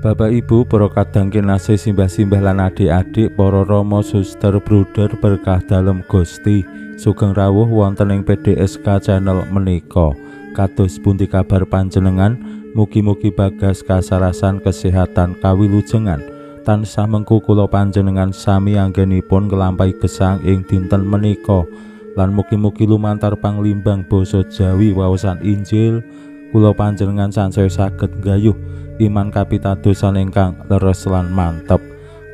Bapak Ibu, para kadang kinasih, simbah-simbah lan adik-adik, para rama, suster, bruder berkah dalem Gusti, sugeng rawuh wonten ing PDSK channel menika. Kados pundi kabar panjenengan? Mugi-mugi bagas kasarasan kesehatan kawilujengan. Tansah mengku kula panjenengan sami anggenipun nglampahi gesang ing dinten menika. Lan mugi-mugi lumantar panglimbang basa Jawi waosan Injil kula panjenengan sansaya saged nggayuh iman kapitadosan ingkang leres lan mantep.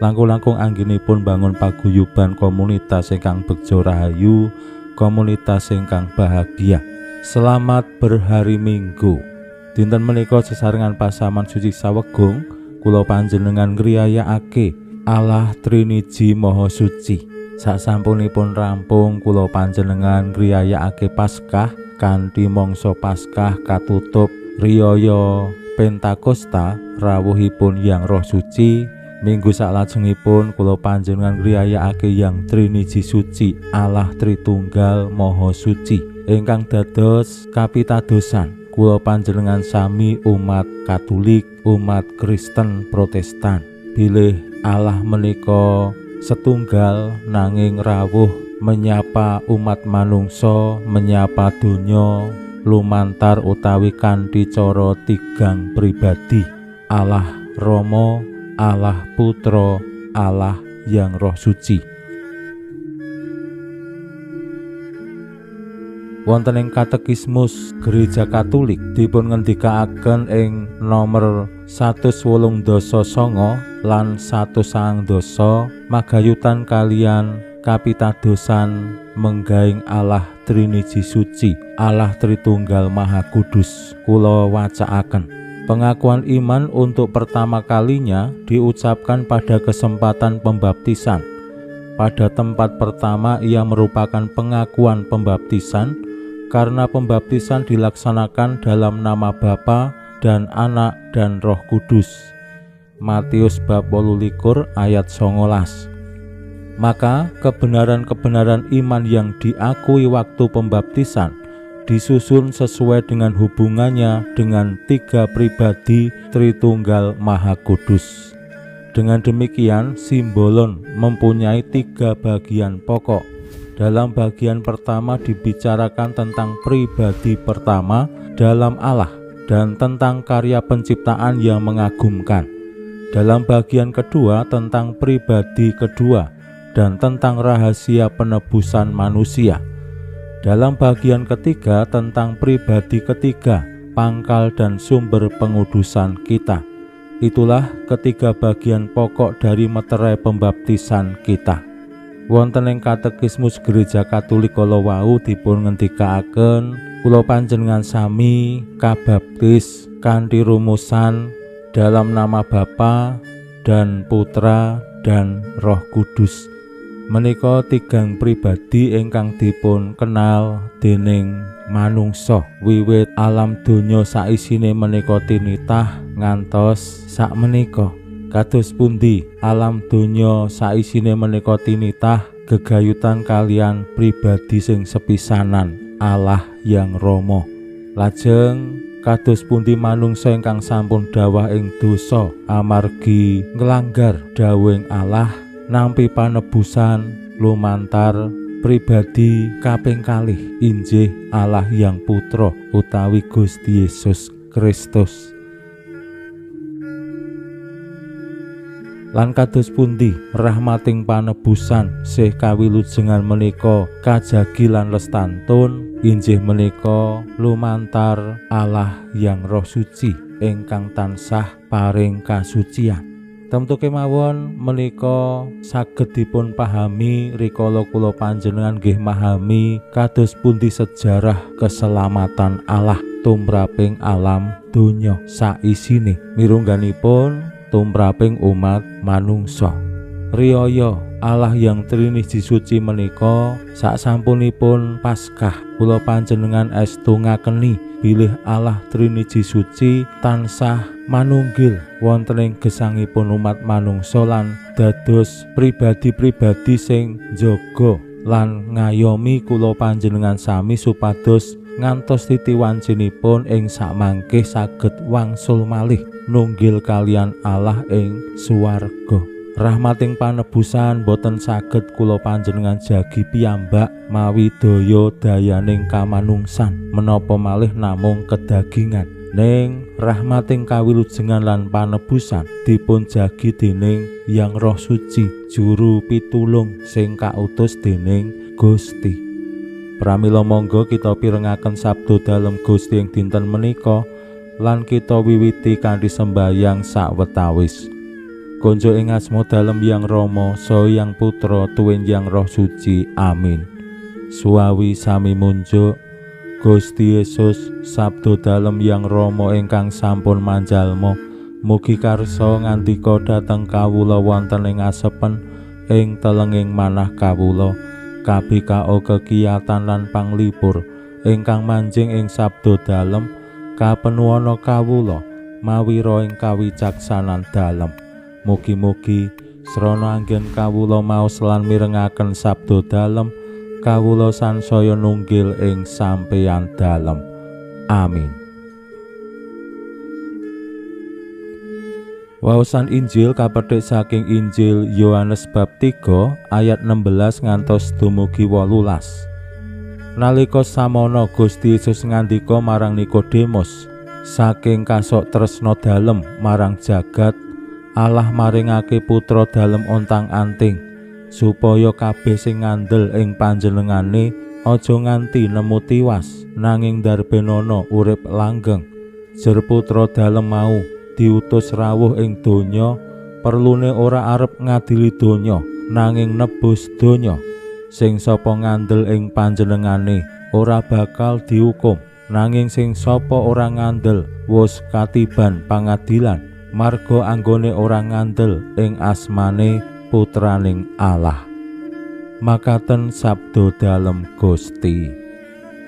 Langkung-langkung anggenipun bangun paguyuban komunitas ingkang begja rahayu, komunitas ingkang bahagia. Selamat berhari Minggu. Dinten menika sesarengan pasaman suci sawegung kula panjenengan ngriyayakake Allah Triniji Maha Suci. Sasampunipun rampung kula panjenengan ngriyayakake Paskah kanthi mangsa Paskah katutup riyaya Pentakosta rawuhipun Yang Roh Suci. Minggu saklajengipun kula panjenengan ngriyayakake Yang Triniji Suci, Allah Tritunggal Maha Suci ingkang dados kapitadosan kula panjenengan sami umat Katolik, umat Kristen Protestan. Bilih Allah menika setunggal nanging rawuh menyapa umat manungsa, menyapa donya lumantar utawi kanthi cara tigang pribadi, Allah Rama, Allah Putra, Allah Yang Roh Suci. Wonten ing Katekismus Gereja Katolik dipun ngendikaaken ing nomor 189 lan 190 magayutan kalian kapitadosan menggaing Allah Triniji Suci, Allah Tritunggal Maha Kudus. Kula wacaaken. Pengakuan iman untuk pertama kalinya diucapkan pada kesempatan pembaptisan. Pada tempat pertama ia merupakan pengakuan pembaptisan karena pembaptisan dilaksanakan dalam nama Bapa dan Anak dan Roh Kudus. Matius bab 28 ayat 19. Maka kebenaran-kebenaran iman yang diakui waktu pembaptisan disusun sesuai dengan hubungannya dengan tiga pribadi Tritunggal Maha Kudus. Dengan demikian, simbolon mempunyai tiga bagian pokok. Dalam bagian pertama dibicarakan tentang pribadi pertama dalam Allah dan tentang karya penciptaan yang mengagumkan. Dalam bagian kedua tentang pribadi kedua dan tentang rahasia penebusan manusia. Dalam bagian ketiga tentang pribadi ketiga, pangkal dan sumber pengudusan kita. Itulah ketiga bagian pokok dari meterai pembaptisan kita. Wonten ing Katekismus Gereja Katolik kala wau dipun ngendikaaken kula panjenengan sami kabaptis kanthi rumusan dalam nama Bapa dan Putra dan Roh Kudus. Menika tigang pribadi ingkang dipun kenal dening manungsa wiwit alam donya saisine menika tinitah ngantos sakmenika. Kados pundi alam donya saisine menika tinitah gegayutan kalian pribadi sing sepisanan, Allah Yang Rama. Lajeng kados pundi manungsa ingkang sampun dawah ing dosa amargi nglanggar dawuhing Allah nampi panebusan lumantar pribadi kaping kalih injih Allah Yang Putra utawi Gusti Yesus Kristus. Lan kados pundi rahmating panebusan sih kawilujengan menika kajagi lan lestantun injih menika lumantar Allah Yang Roh Suci ingkang tansah paring kasucian. Temtu kemawon menika saged dipun pahami rikala kula panjenengan nggih mahami kados pundi sejarah keselamatan Allah tumraping alam donya saisine mirungganipun tumraping umat manungsa. Riyaya Allah yang Triniji Suci menika sasampunipun Paskah kula panjenengan estu ngakeni bilih Allah Triniji Suci tansah manunggil wonten ing gesangipun umat manungsa lan dados pribadi-pribadi sing njaga lan ngayomi kula panjenengan sami supados ngantos titi wancinipun ing sakmangke saged wangsul malih nunggil kalian Allah ing swarga. Rahmating panebusan boten saged kula panjenengan jagi piyambak mawi daya dayaning kamanungsan menapa malih namung kedagingan. Ning rahmating kawilujengan lan panebusan dipun jagi dening Yang Roh Suci, juru pitulung sing kautus dening Gusti. Pramila monggo kita pirengaken sabda dalem Gusti ing dinten menika lan kita wiwiti kanthi sembayang sawetawis. Konjo ing asma dalem Yang Rama, saha Yang Putra, tuwin Yang Roh Suci. Amin. Suwawi sami munjuk Gusti Yesus, sabda dalem Yang Rama ingkang sampun manjalma, mugi karsa ngandika dhateng kawula wonten ing asepen ing telenging manah kawula, kabikao kekiyatan lan panglipur ingkang manjing ing sabda dalem, kapenuwana kawula mawira ing kawicaksanan dalem. Mugi-mugi srana anggen kawula maos lan mirengaken sabda dalem, kawula sansaya nunggil ing sampeyan dalem. Amin. Waosan Injil kapethik saking Injil Yohanes bab 3 ayat 16 ngantos dumugi 18. Nalika samono Gusti Yesus ngandika marang Nikodemus, saking kasok tresna dalem marang jagat, Allah maringake putra dalem ontang-anting supaya kabeh sing ngandel ing panjenengane aja nganti nemu tiwas nanging darbenana urip langgeng. Jer putra dalem mau diutus rawuh ing donya perlune ora arep ngadili donya nanging nebus donya. Sing sapa ngandel ing panjenengane ora bakal dihukum, nanging sing sapa ora ngandel wis katiban pangadilan, marga anggone ora ngandel ing asmane putraning Allah. Makaten sabda dalem Gusti.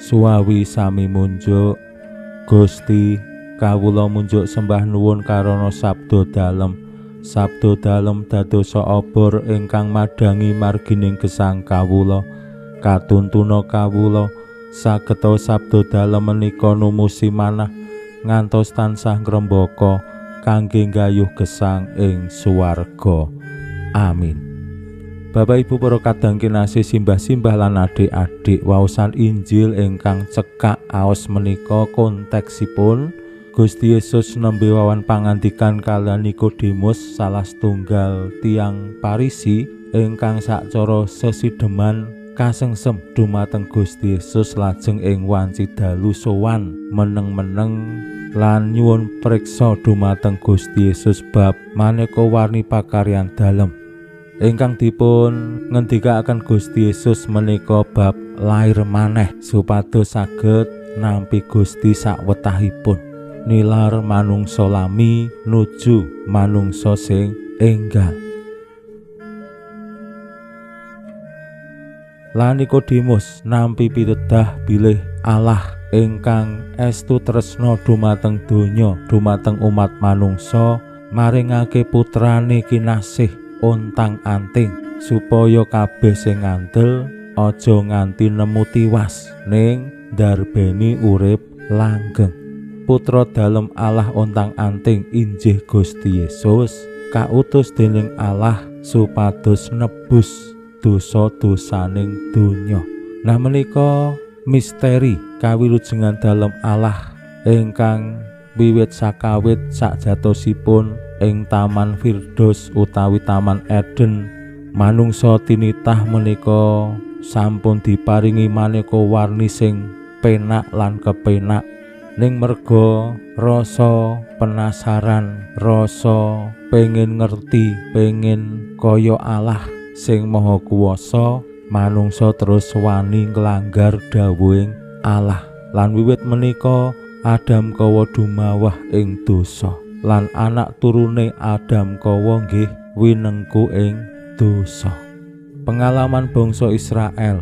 Suwawi sami munjuk Gusti, kawula munjuk sembah nuwun karana sabda dalem. Sabda dalem dadosa obor ingkang madhangi margining gesang kawula, katuntuna kawula sageta sabda dalem menika numusi manah ngantos tansah ngrembaka kangge nggayuh gesang ing swarga. Amin. Bapak Ibu para kadang kinasih, simbah-simbah lan adik-adik, waosan Injil ingkang cekak aos menika konteksipun Gusti Yesus nembe wawan pangandikan kalian Nikodemus, salah setunggal tiang Parisi ingkang sacara sesideman kasengsem dumateng Gusti Yesus lajeng ing wanci dalu sowan meneng-meneng lan nyuwun priksa dumateng Gusti Yesus bab maneka warni pakaryan dalem. Ingkang dipun ngendikaaken Gusti Yesus menika bab lair maneh supados saged nampi Gusti sakwetahipun nilar manungsa lami nuju manungsa sing enggal. Lan Nikodemus nampi pitedah bilih Allah ingkang estu tresna dumateng donya, dumateng umat manungsa, maringake putrane kinasih ontang-anting supaya kabeh sing ngandel aja nganti nemu tiwas ning ndarbeni urip langgeng. Putra dalem Allah ontang-anting injih Gusti Yesus kautus dening Allah supados nebus dosa-dosaning donya. Nah menika misteri kawilujengan dalem Allah ingkang wiwit sakawit sakjatosipun ing Taman Firdaus utawi Taman Eden, manungsa tinitah menika sampun diparingi maneka warni sing penak lan kepenak, ning merga rasa penasaran, rasa pengen ngerti, pengen kaya Allah sing maha kuwasa, manungsa terus wani nglanggar dawuhing Allah. Lan wiwit menika Adam Kawa dumawah ing dosa, lan anak turune Adam Kawa nggih winengku ing dosa. Pengalaman bangsa Israel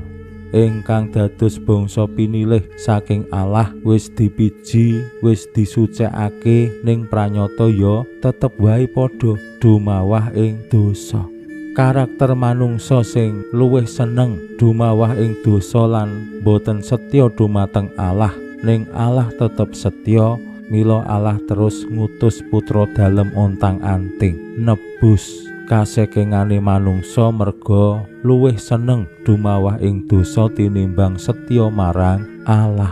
ingkang dados bangsa pinilih saking Allah wis dipiji, wis disucekake, ning pranyata ya tetep wae padha dumawah ing dosa. Karakter manungsa sing luwih seneng dumawah ing dosa lan boten setya dumateng Allah, ning Allah tetep setya. Mila Allah terus ngutus putra dalem ontang-anting nebus kasekengane manungsa merga luwih seneng dumawah ing dosa tinimbang setya marang Allah.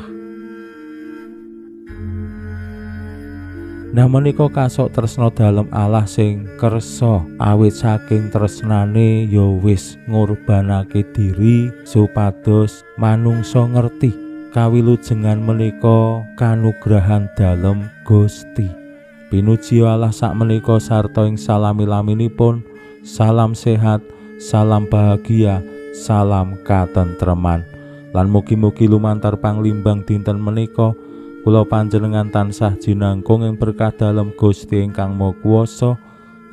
Nah menika kasok tresna dalem Allah sing kersa awit saking tresnane ya wis ngorbanake diri supados manungsa ngerti kawilujengan menika kanugrahan dalem Gusti. Pinuji Allah sakmenika sarta ing salami-laminipun. Salam sehat, salam bahagia, salam katentreman. Lan mugi-mugi lumantar panglimbang dinten menika kula panjenengan tansah jinangkung ing berkah dalem Gusti ingkang Maha Kuwasa,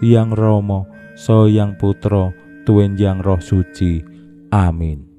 Hyang Rama, Saha Hyang Putra, Tuwin Hyang Roh Suci. Amin.